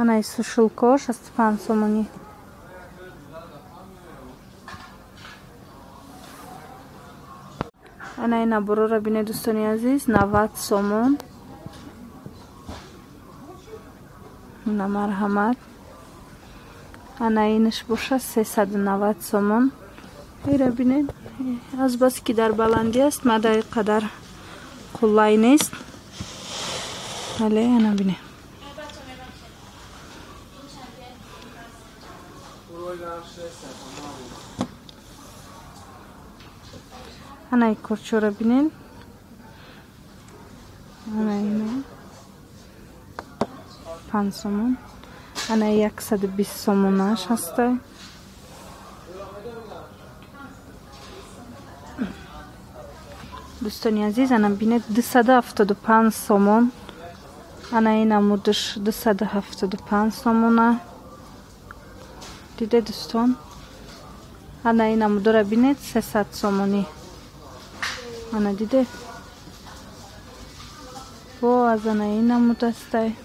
Ана и сушилко 65 сомонӣ. Ана ин наборора бинед, дӯстони азиз, 90 сомон. На марҳамат. Ана инаш боша 390 сомон. Ира бинед, аз бас ки дар баландӣ аст, мада қадар қуллай нест. Але ана бинед. Ана и корчора бинед. Ана ина 5 сомон. Ана 120 сомонаш ҳаста. Дӯстони азиз, ана бинед 275 сомон. Ана ин намудаш 275 сомона. Диде дӯстон? Ана ин намудора бинед 300 сомонӣ. Ана диде? Бо аз ана ин намуд астай.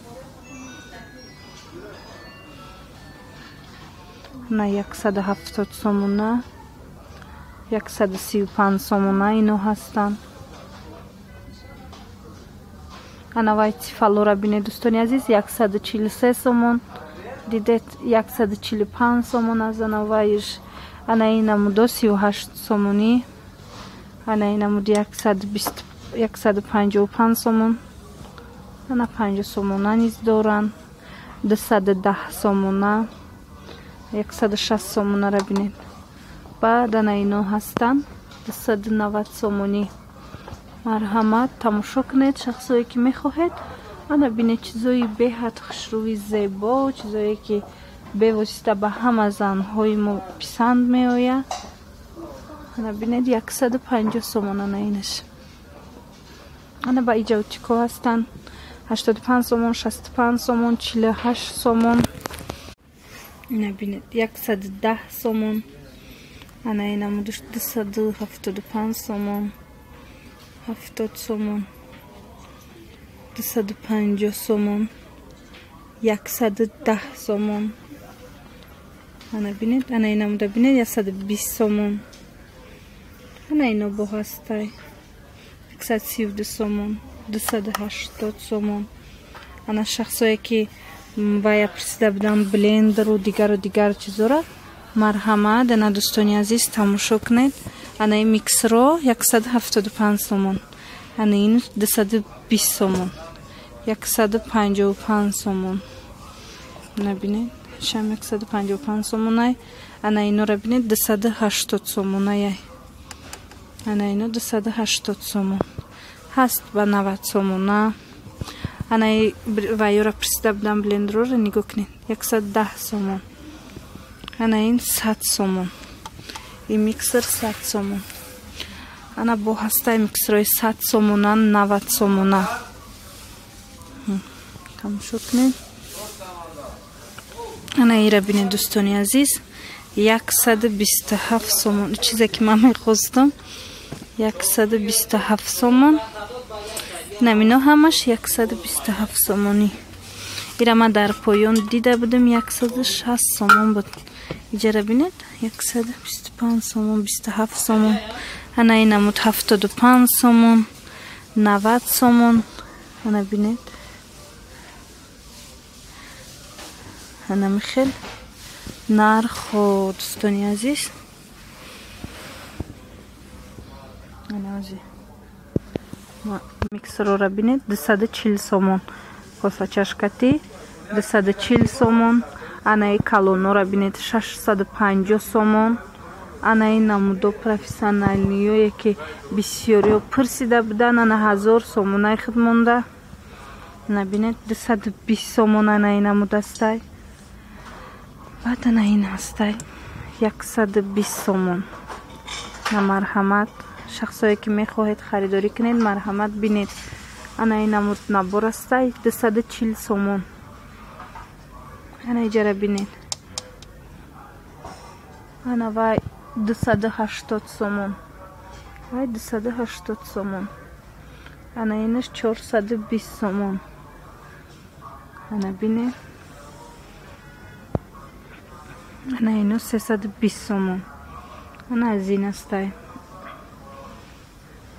Ана 170 сомона, 135 сомона ино ҳастанд. Ана вай тифалора бинед, дӯстони азиз, 143 сомон. Дидед, 145 сомон аз ана вайш. Ана ин намудо 38 сомонӣ. Ана ин намуд 155 сомон. Ана 50 сомона низ доранд. 210 сомона, 160 сомонара бинед. Баъд ана ино ҳастанд 290 сомонӣ. Марҳамат, тамошо кунед, шахсое ки мехоҳед. Ана бинед, чизои беҳад хушрӯи зебо, чизое ки бевосита ба ҳама занҳои мо писанд меояд. Ана бинед, 150 сомон ана инаш. Ана ба иҷаутико ҳастанд 85 сомон, 65 сомон, 48 сомон. Ина бинед, 110 сомон. Ана ин намудаш 275 сомон, 70 сомон, 250 сомон, 110 сомон. Ана бинед, ана ин намуда бинед, 120 сомон. Ана ино бо ҳастай 132 сомон, 280 сомон. Ана шахсое ки вая пурсида будам блендеру дигару дигар чизора, марҳамат, ана дӯстони азиз, тамошо кунед. Ана ин миксеро 175 сомон, ана ин 220 сомон, 155 сомон. Ана бинед, шам 155 сомонай. Ана инора бинед, 280 сомонай. Ана ино 280 сомон ҳаст ба 90 сомона. Ана вайора пурсида будам блендерора, нигоҳ кунед, 110 сомон. Ана ин 100 сомон. Ин миксер 100 сомон. Ана бо ҳастаи миксерҳои 100 сомона, 90 сомона. Тамошо кунед. Ана ира бинед, дӯстони азиз, 127 сомон. Чизе ки ман мехостам, 127 сомон. Намино ҳамаш 127 сомонӣ. Ира ман дар поён дида будам, 160 сомон буд. Иҷара бинед, 125 сомон, 27 сомон. Ана ин намуд 75 сомон, 90 сомон. Ана бинед. Ана михел нархо, дӯстони азиз. Ана ози миксерора бинед, 240 сомон. Косачашкати 240 сомон. Анаи калонора бинед, 650 сомон. Анаи намудо профессионалниёе ки бисёриё пурсида будан, ана 1000 сомонаи худ монда. Ана бинед, 220 сомон анаи намуд астай. Баъд ана ин ҳастай 120 сомон. На марҳамат, шахсое ки мехоҳед харидорӣ кунед, марҳамат бинед. Ана ин намуд набор астай 240 сомон. Ана иҷара бинед. Ана вай 280 сомон. Вай 280 сомон. Ана инаш 420 сомон. Ана бинед. Ана ино 320 сомон. Ана аз ин астай.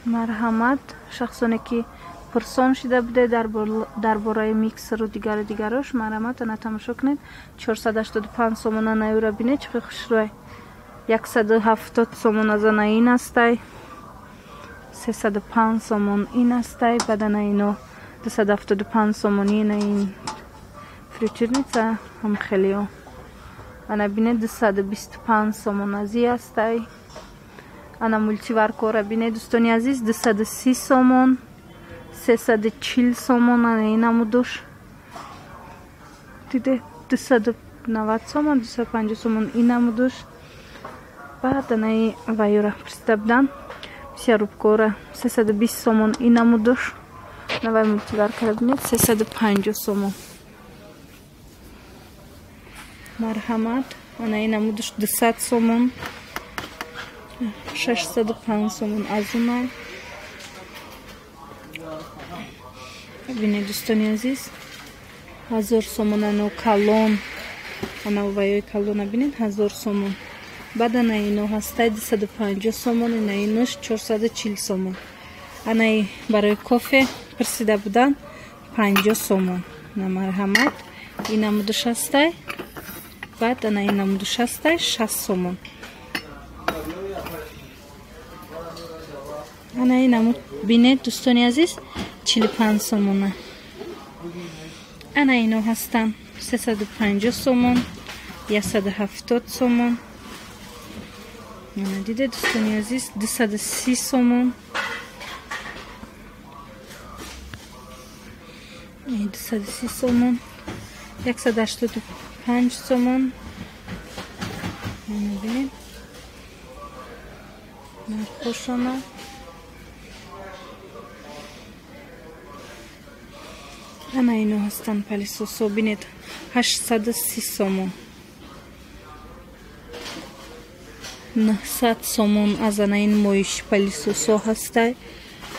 Марҳамат, шахсоне ки пурсон шида буде дар бораи миксеру дигару дигарош, марҳамат, ана тамошо кунед. 485 сомон ана юра бинед, чӣ хушрӯй. 170 сомон аз ана ин астай. 305 сомон ин астай. Баъд ана ино 275 сомони ина ин фритюрница ҳам хелио. Ана бинед 225 сомон аз и астай. Ана мултиваркора бинед дӯстони азиз, 230 сомон, 340 сомон ана ин намудуш. Диде 290 сомон, 250 сомон ин намудуш. Баъд ана и ваюра пурсида будан. Мясорубкора 320 сомон ин намудуш. Навай мултиваркара бинед 350 сомон. Марҳамат, ана ин намудуш 200 сомон, 605 сомон аз унай. Бинед дӯстони азиз, 1000 сомон ано калон, ана ваёи калона бинед 1000 сомон. Баъд ана ино ҳастай 250 сомон, ина инош 440 сомон. Анаи барои кофе пурсида будан 50 сомон. На марҳамат, ин намудуш ҳастай. Баъд ана ин намудуш ҳастай 60 сомон. Ана ин намуд бинед дӯстони азиз 45 сомона. Ана ино ҳастанд 350 сомон, 170 сомон. Ана диде дӯстони азиз 230 сомон. 230 сомон, 185 сомон. Ана бинед нархошона. Ана ино ҳастанд палисосо, бинед 830 сомон, 900 сомон аз ана ин моиши палисосо ҳастай.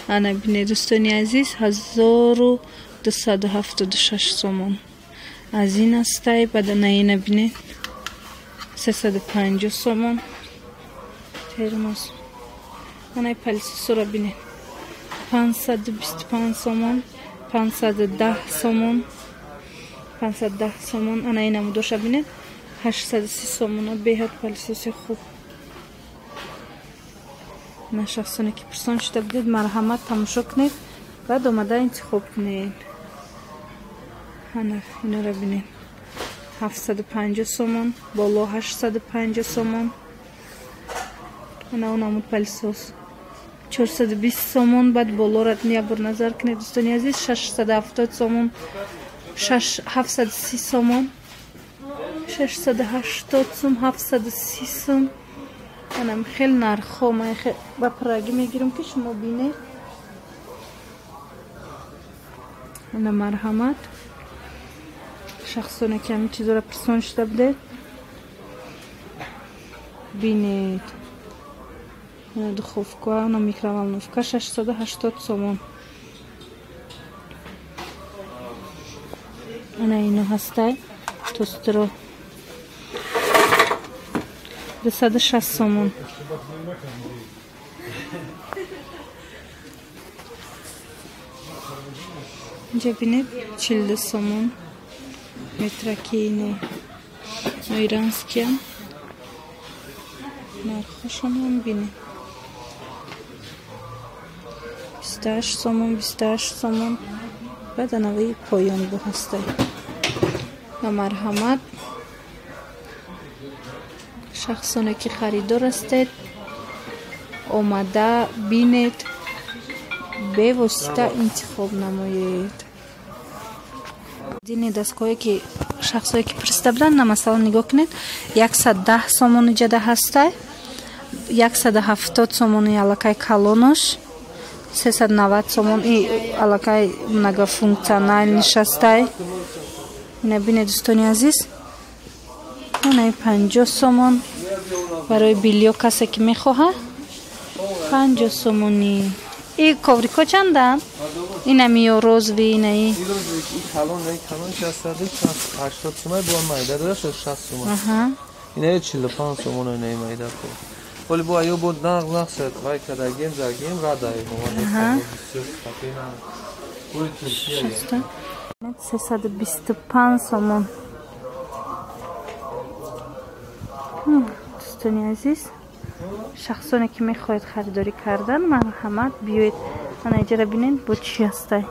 Ана бинед дӯстони азиз 1276 сомон аз ин ҳастай. Баъд ана ина бинед 350 сомон термос. Ана палисосоро бинед 525 сомон, 510 сомон, 510 сомон. Ана ин намудоша бинед 830 сомона, беҳад палисоси хуб. На шахсоне ки пурсон шуда будед, марҳамат тамошо кунед, баъд омада интихоб кунед. Ана инора бинед 750 сомон, боло 850 сомон. Ана он намуд палисос 420 сомон. Баъд болоро як бор назар кунед дӯстони азиз, 670 сомон, 730 сомон, 680 сом, 730 сом. Анам хел нархҳо ман ба пуррагӣ мегирам ки шумо бинед. Ана марҳамат, шахсоне ки ҳамин чизоро пурсон шуда будед бинед. Ана духовка, ана микроволновка 680 сомон. Ана ино ҳастай тостеро 260 сомон. Инҷа бинед 42 сомон метраки ино иранскиам. Нархошонам бинед 28 сомон, 28 сомон. Баъд анави поён бо ҳастай. Ва марҳамат, шахсоне ки харидор ҳастед, омада бинед, бевосита интихоб намоед. Дини дастгоҳе ки шахсое ки пурсида буданд, на масалан нигоҳ кунед, 110 сомони ҷада ҳастай, 170 сомони аллакай калонош, 390 сомон и аллакай многофункционал нишастай. Ина бинед дӯстони азиз, анаи 50 сомон барои билё касе ки мехоҳад 50 сомони. И коврико чанданд? Инами ё розви инаи? Калон, калон 680 сомон, бо майда 60 сомон. Аҳа. Инаи 45 сомон инаи майда ко. Вале бо аё бо нағ шад вай кадагем загем радай мо. 325 сомон. Дӯстони азиз, шахсоне ки мехоҳед харидорӣ кардан, марҳамат биёед. Ана иҷара бинед бо чӣ ҳастай.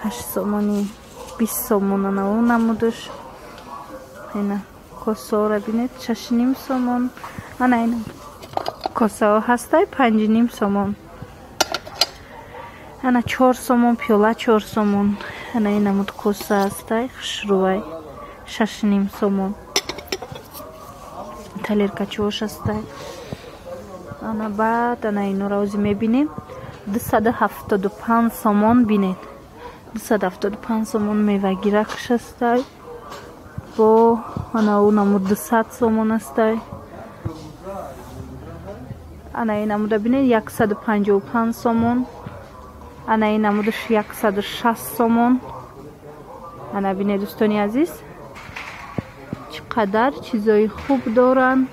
8 сомони, 20 сомон ана ӯ намудаш. Ина косаҳоро бинед 6.5 сомон. Ана ина косаҳо ҳастай 5.5 сомон. Ана 4 сомон, пиёла 4 сомон. Ана ин намуд коса ҳастай, хушрӯвай 6.5 сомон. Талеркачош ҳастай. Ана баъд ана инора ози мебинем 275 сомон бинед. 275 сомон мевагиракш ҳастай. Бо ана ӯ намуд 200 сомон ҳастай. Ана ин намуда бинед 155 сомон. Ана ин намудаш 160 сомон. Ана бинед дӯстони азиз, чӣ қадар чизои хуб доранд.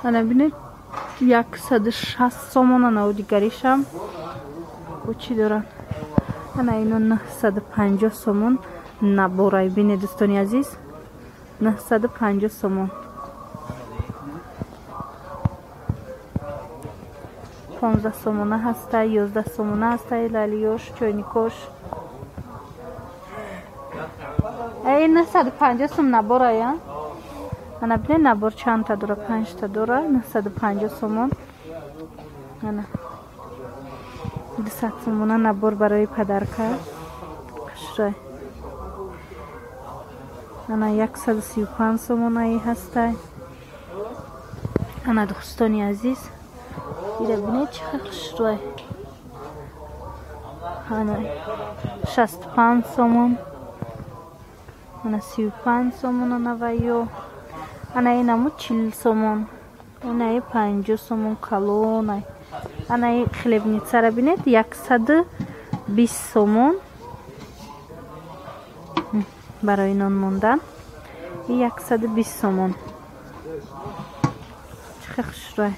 Ана бинед 160 сомон. Ана ӯ дигаришам бо чӣ доранд. Ана ино 950 сомон наборай. Бинед дӯстони азиз, 950 сомон. 15 сомона ҳастай, 11 сомона ҳастай, лалиёш, чойникош. Эй 950 сом наборая. Ана бинед набор чандта дора, 5та дора, 950 сомон. Ана 200 сомона набор барои падарка. Хушрай. Ана 135 сомонаи ҳастай. Ана дӯстони азиз, ира бинед чӣ хел хушрӯй. Ана 65 сомон. Ана 35 сомон ана вайё. Ана ин намуд 40 сомон. Ана 50 сомон калонай. Ана хлебницара бинед 120 сомон барои нон мондан. 120 сомон. Чӣ хел хушрӯй.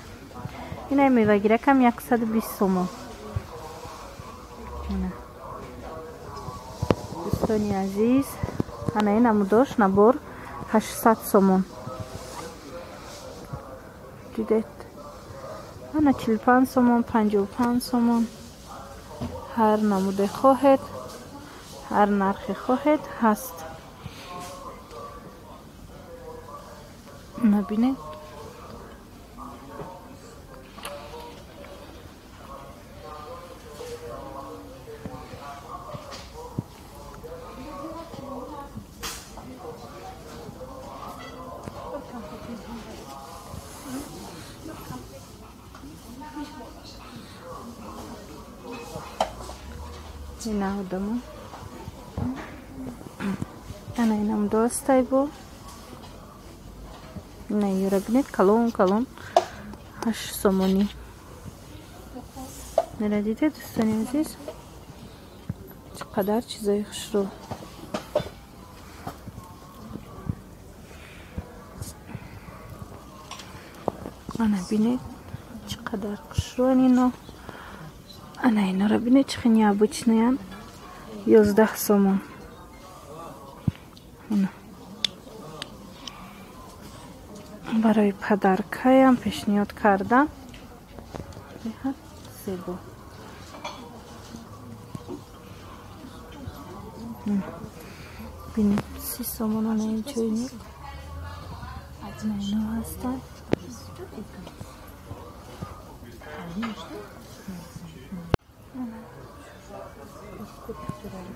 Инай мевагиракам 120 сомон. Дӯстони азиз, ана ин намудош набор 800 сомон. Дидед? Ана 45 сомон, 55 сомон. Ҳар намуде хоҳед, ҳар нархе хоҳед ҳаст. Набинед. Ина одамо. Ана инам достай бо. Ина юра бинед калон калон 8 сомонӣ. Нера дидед дӯстони азиз, чӣ қадар чизои хушрӯ. Ана бинед чӣ қадар хушрӯан ино. Ана инора бинед чӣ хел необычныян. 11 сомон. Барои падаркаям пешниҳод кардам. Беҳад зебо. Бинед 30 сомон ана ин чойник. Ана ино ҳастанд.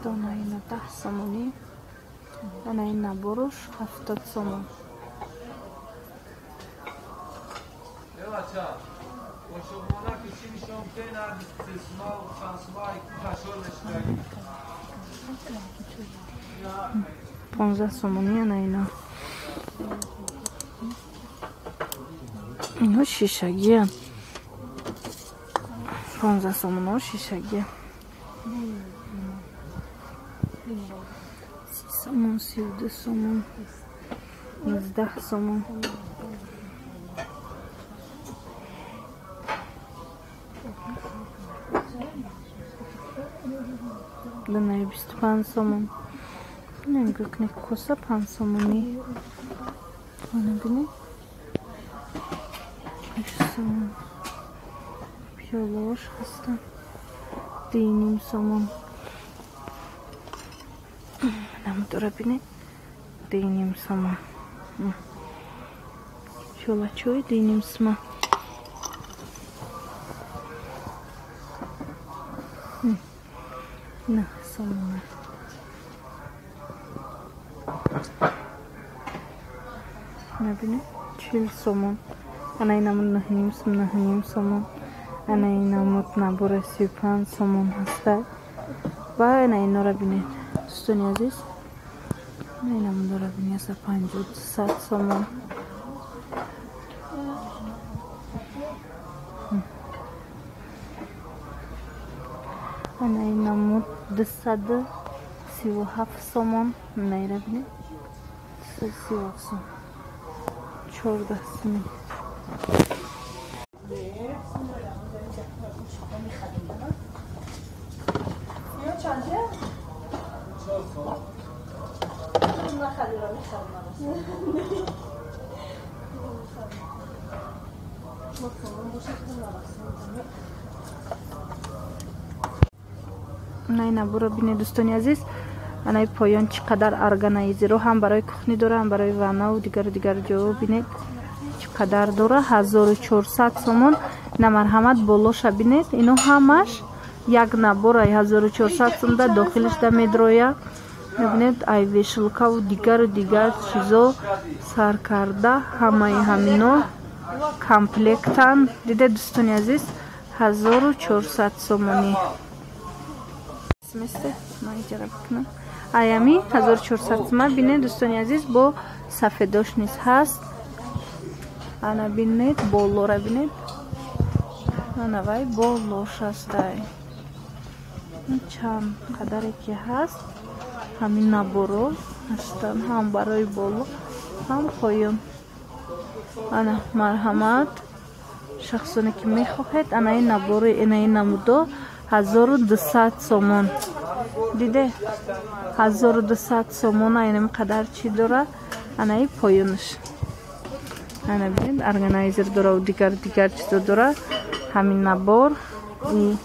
Дона ино 10 сомонӣ. Ана ин наборуш 70 сомон. 15 сомонӣ ана ино. Ино шишагиян. 15 сомоно шишагия. 30 сомон, 32 сомон. 19 сомон. Данаи 25 сомон. Нигоҳ кунед, коса 5 сомонӣ. Ана бинед. 8 сомон. Пиёлаҳош ҳастанд. 2,5 сомон. Намудора бинед. 2,5 сомон. Пиёлачои 2,5 сомон. 9 сомон. Набинед, 40 сомон. Ана ин намуд 9,5 сом, 9,5 сомон. Ана ин намуд набора 35 сомон ҳаста. Ва ана инора бинед, дӯстони азиз. Ана ин намудора бинед, 150, 100 сомон. Ана ин намуд 237 сомон. Ана ира бинед, 237 сом. 14 сомон. Ана набора бинед, дӯстони азиз. Анаи поён чӣ қадар органайзеро ҳам барои кухни дора, ҳам барои ваннаву дигару дигар ҷо бинед чӣ қадар дора. 1400 сомон. На марҳамат, болоша бинед. Ино ҳамаш як набора 1400 сом да дохилаш да медроя. Бинед, ай вешилкаву дигару дигар чизо сар карда ҳамаи ҳамино комплектан. Диде, дӯстони азиз, 1400 сомонӣ. Сместе, ма иҷара бикунам. Аями 1400 сома. Бинед, дӯстони азиз, бо сафедош низ ҳаст. Ана бинед, болора бинед. Ана вай болош ҳастай. Чанд қадаре ки ҳаст, ҳамин наборо ҳастанд, ҳам барои боло, ҳам поён. Ана марҳамат, шахсоне ки мехоҳед, ана ин набори, ана ин намудо 1200 сомон. Диде, 1200 сомон. Айнам қадар чӣ дора. Ана и поёнаш. Ана бинед, органайзер дора ва дигар дигар чизо дора. Ҳамин набор и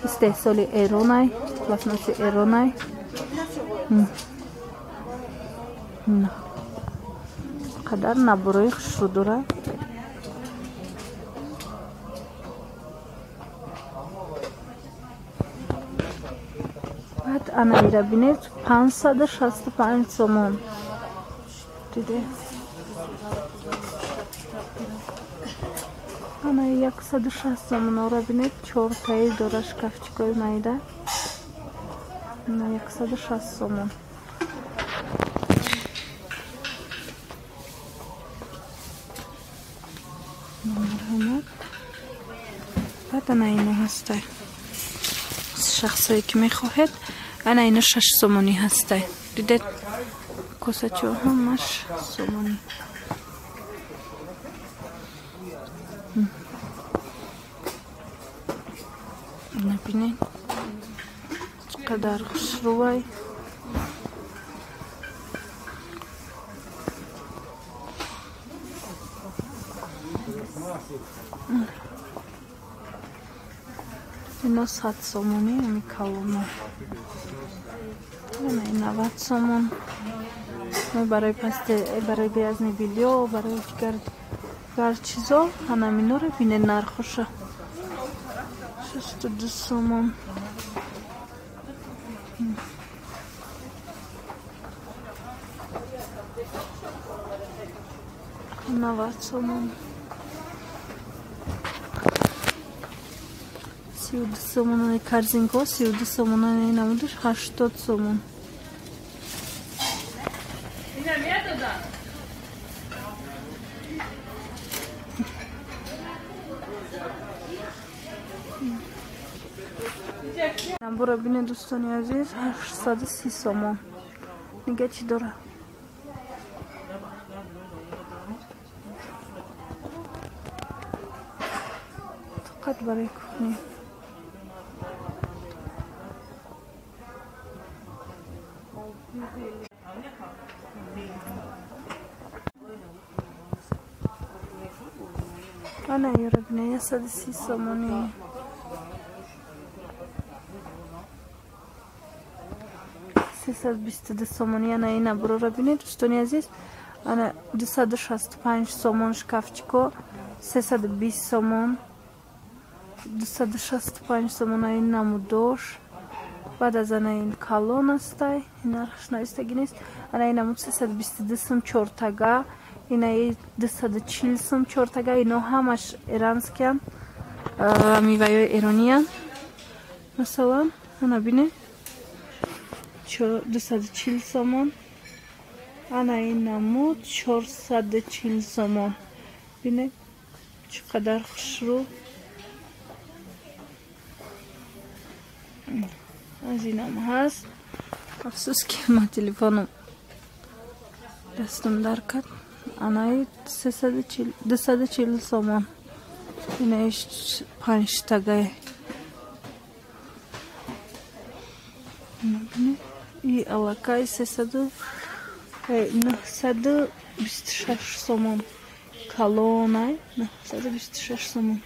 истеҳсоли эронай, пластмасси эронай. Қадар наборои хушрӯ дора. Баъд ана ира бинед, 565 сомон. Диде, ана 160 сомонора бинед, чортаи дора шкафчикои майда. Ана 160 сомон. Марҳамат. Баъд ана ино ҳастай. Шахсое ки мехоҳед, ана ино 6 сомонӣ ҳастай. Дидед, косачо ҳамаш сомонӣ. Набинед, чӣ қадар хушрӯвай. Ино 100 сомонӣ, ами калоно. Ана 90 сомон. Барои пасте, барои грязный бельё, барои дигар дигар чизо, ана миноро бинед нархоша. 62 сомон. 90 сомон. 32 сомон корзинко, 32 сомон намудаш, 80 сомон. Набора бинед, дӯстони азиз, 830 сомон. Нига чӣ дора? Фақат барои кухня. Ана ёра бина 130 сомонӣ. 322 сомонӣ. Ана ина бурора бинед дӯстони азиз. Ана 265 сомон шкафчико, 320 сомон, 265 сомон ин намудош. Баъд аз ана ин калон астай, нархш навистагӣ нест. Ана ин намуд 322 сум чортага, инаи 240 сум чортага. Ино ҳамаш эранскиян, меваёи эрониян. Масалан, ана бинед 240 сомон. Ана ин намуд 440 сомон. Бинед чӣ қадар хушрӯ. Аз инам ҳаст. Афсӯс ки ман телефоном дастам дар кард. Анаи 240 сомон. Инаиш панҷтагае. И аллакай 926 сомон. Калонай 926 сомон.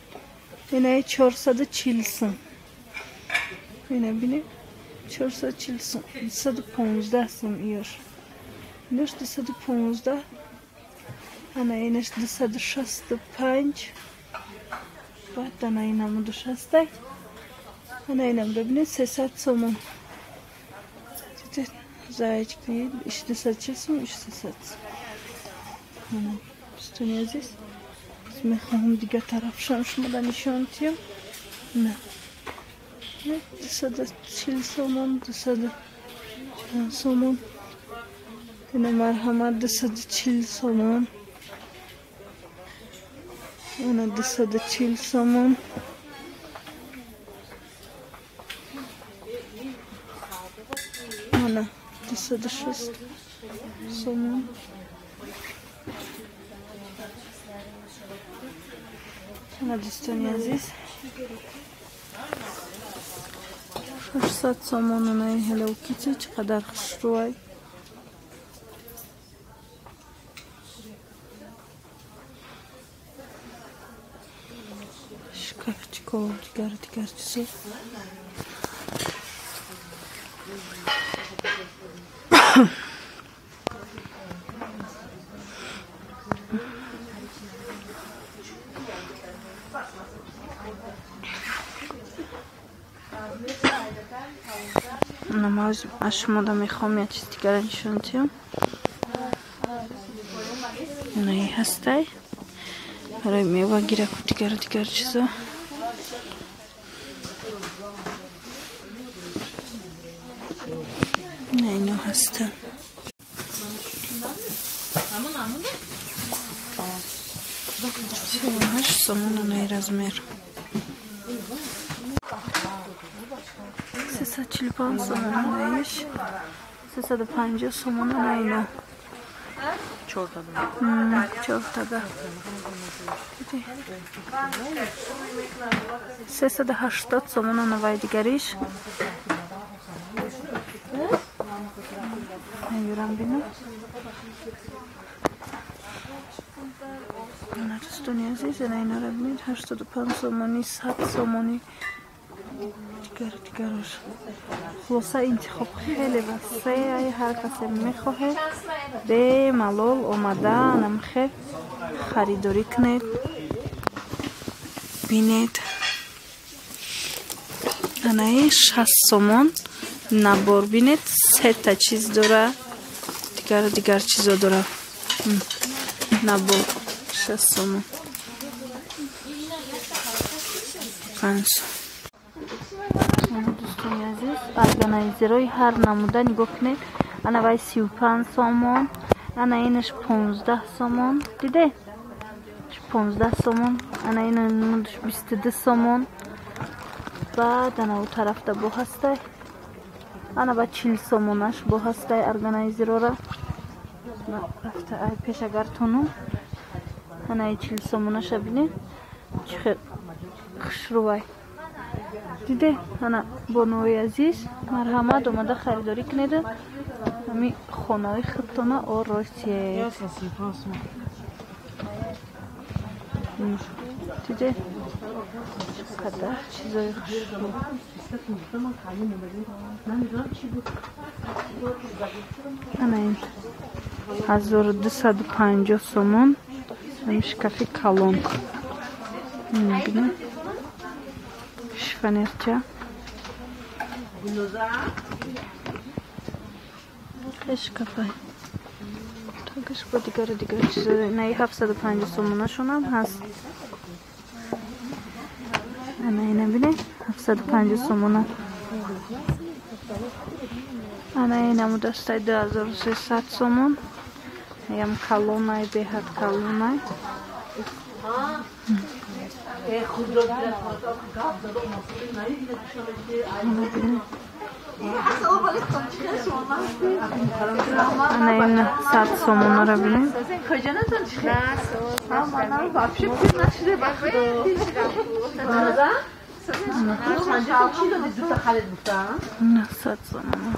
Инаи 440 сом. Ина бинед 440 сом, 215 сом иёш. Инаш 215. Ана инаш 265. Баъд ана инамуду шастай. Ана инамро бинед 300 сомон. Зайчики иш 240 сом, иш 300 сом. Ана дӯстони азиз, мехоҳам дигар тарафшам шумода нишон диҳам. На 240 сомон, 240 сомон. Ина марҳамат 240 сомон. Ана 240 сомон. Ана 260 сомон. Ана дӯстони азиз, 600 сомон. Анаи Hello Kitty чӣ қадар хушрӯай. Шкафчико дигар дигар чизо. Аз шумода мехоҳам як чиз дигара нишон диҳам. Инаи ҳастай барои мевагираку дигару дигар чизо. Ина ино ҳастанд. 38 сомон анаи размер. 345 сомон анаиш, 350 сомон анаино. Чортага. 380 сомон анавай дигариш. Юрам бинам. Ана дӯстони азиз, ана инора бинед 85 сомонӣ, 100 сомонӣ. Дигар дигарош. Хулоса интихоб хеле васеъ, ҳар касе мехоҳед бемалол омада анамхе харидорӣ кунед, бинед. Анаи 60 сомон набор бинед, сета чиз дора, дигару дигар чизо дора. Набор 60 сомон. 5 сом. Дӯстони азиз, органайзерҳои ҳар намуда нигоҳ кунед. Ана вай 35 сомон, ана инаш 15 сомон. Диде? 15 сомон, ана ин намудаш 22 сомон. Баъд ана у тарафда бо ҳастай. Ана ба 40 сомонаш бо ҳастай органайзерора. Рафта ай пеш агар тону. Ана и 40 сомонаша бинед. Чӣ хел хушрӯвай. Диде ана бонуои азиз, марҳамат, омада харидорӣ кунед, ҳами хонаҳои худтона оросед. Диде қадар чизои хушрӯ. Ана ин 1250 сомон, ҳами шкафи калон. Бинед шифонерча. Шкафай. Тагаш бо дигару дигар чизо. Инаи 750 сомонашонам ҳаст. Ана ина бинед 750 сомона. Ана инаму дастаи 2300 сомон. Ям калонай, беҳад калонай. Ана ин 100 сомонара бинед. 900 сомона.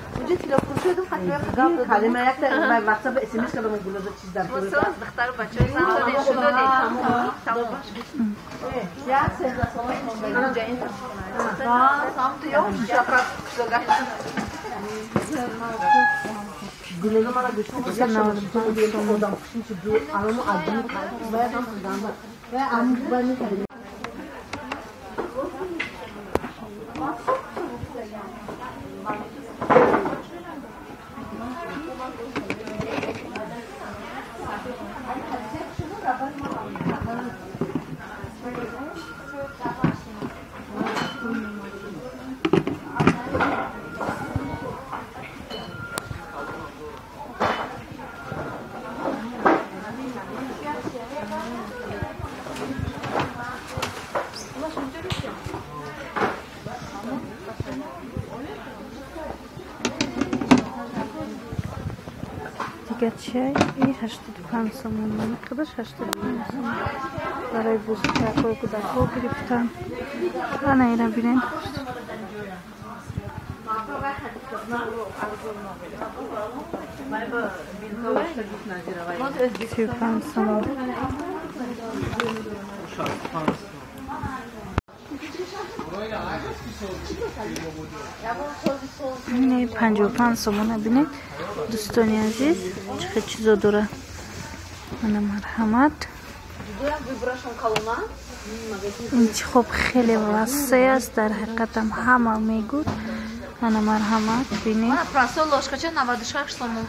Дигар чай и 85 сомон. Қадаш 85 сомон. Барои бузургакҳои кӯдакҳо гирифтам. Ана ина бинед. 35 сомон. Не 55 сомона бинед. Дӯстони азиз, чӣ хел чизо дорад. Ана марҳамат. Интихоб хеле васеъ аст, дар ҳақиқатам ҳама мегӯд. Ана марҳамат бинед. Просто ложкача 96 сомон.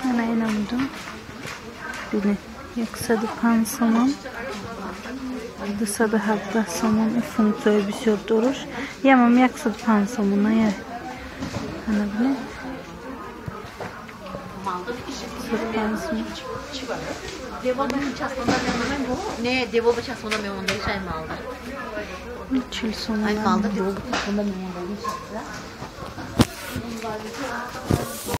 Ана инамду бинед. 105 сомон, 217 сомон. Ин функсияи бисёр доруш. Ямам 105 сомона. Ана бинед. 105 сомон. Не, девол ба часпонда мемондаги шай малда. 40 сомон. Ай малда девол ба часпонда мемондаги.